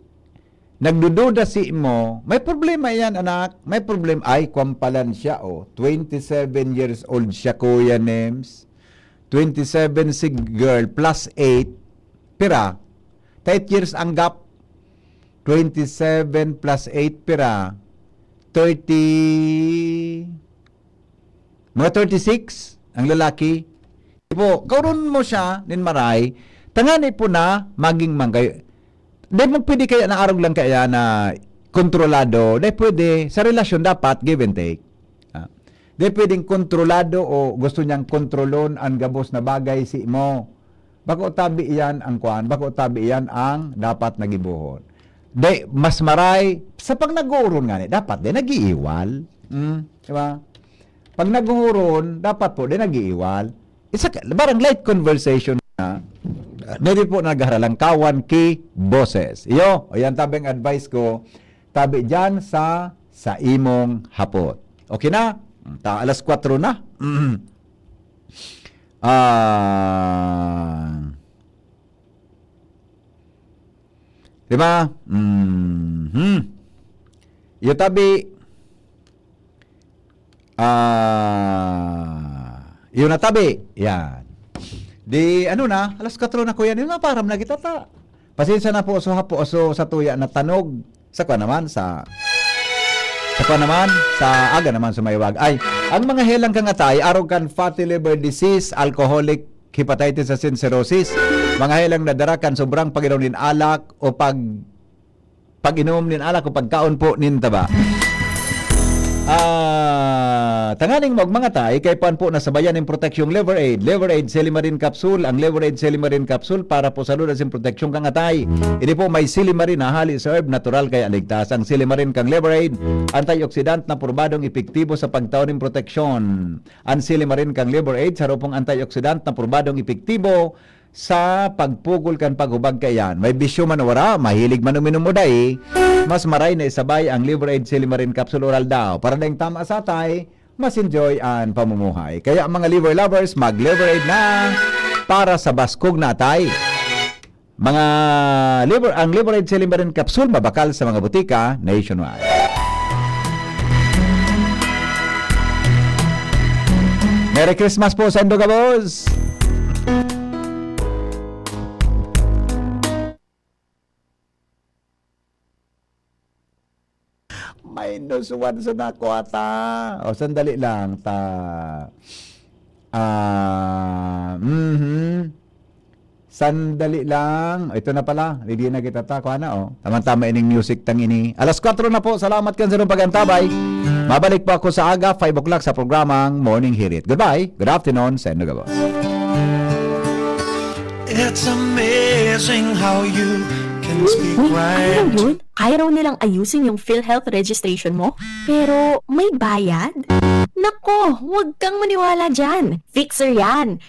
nagdududa si mo, may problema iyan, anak. May problema. Ay, kwampalan siya, oh. Twenty-seven years old siya, Kuya Nems. Twenty-seven si girl, plus eight. Pira? Ta eight years ang gap. Twenty-seven plus eight, pira? Thirty. Mga thirty-six ang lalaki. Di po, kauron mo siya, nin maray, tangani po na maging manggay. Di mo pwede kaya na arog lang kaya na kontrolado. Di pwede, sa relasyon dapat give and take. Ah. Di pwedeng kontrolado o gusto niyang kontrolon ang gabos na bagay si mo. Bako tabi iyan ang kwan, bako tabi iyan ang dapat na gibohon. Di, mas maray, sa pag nag-uuron nga ni, dapat di nag-iiwal. Mm, di ba? Pag nag-uuron, dapat po di nag-iiwal. Isa ka, barang light conversation na, diri po nagharalangkawan ki boses. Iyo, o yan tabi ang advice ko, tabi dyan sa, sa imong hapot. Okay na? Ta, alas kwatro na. Mm. Ah, Di ba? Mhm. Iyo tabi. Ah, iyo na tabi. Yan. Di, ano na, alas kwatro na, kuya. Di na, param na kita ta. Pasensya na po, so, hapo, so, sa tuya na tanog. Sa kwa naman, sa, sa kwa naman, sa aga naman sumaywag. Ay, ang mga helang kang atay, arog kan fatty liver disease, alcoholic hepatitis asin cirrhosis, mga helang nadara kan sobrang pag-inom nin alak o pag, pag-inom nin alak o pagkaon po nin taba. Ah, tanganing magmangatay, kay puan po na sabayan nin proteksyong Liver Aid. Liver Aid Silimarin Capsule. Ang Liver Aid Silimarin Capsule para po sa luna sin proteksyon kang atay. Ini po may silimarin na hali sa herb, natural kaya ligtas. Ang silimarin kang Liver Aid, antioxidant na probadong epektibo sa pagtao nin proteksyon. Ang silimarin kang Liver Aid, saro pong antioxidant na probadong epektibo sa pagpugol kan paghubag kaiyan. May bisyo man o wara, mahilig man uminom o dai, mas maray na isabay ang Liver Aid Silimarin Capsule Oral daw. Para daing tama sa atay, mas enjoy an pamumuhay. Kaya mga liver lovers, mag-Liver Aid na para sa baskog na atay. Mga liver, ang Liver Aid Silimarin Capsule mabakal sa mga butika nationwide. Merry Christmas po sa indo gabos! Minus one sa nakuha ta. O, sandali lang ta. Ah, mhm. Sandali lang. Ito na pala. Ready na kita ta. Kuha na, oh. Tama-tama ining music tang ini. Alas kwatro na po. Salamat kan sa inyong pag-antabay. Mabalik po ako sa aga, five o'clock sa programang Morning Hirit. Goodbye. Good afternoon sa indo gabos. It's amazing how you can speak Uy, ano right. Yun? Kaya raw nilang ayusin yung PhilHealth registration mo, pero may bayad? Nako, huwag kang maniwala dyan. Fixer yan.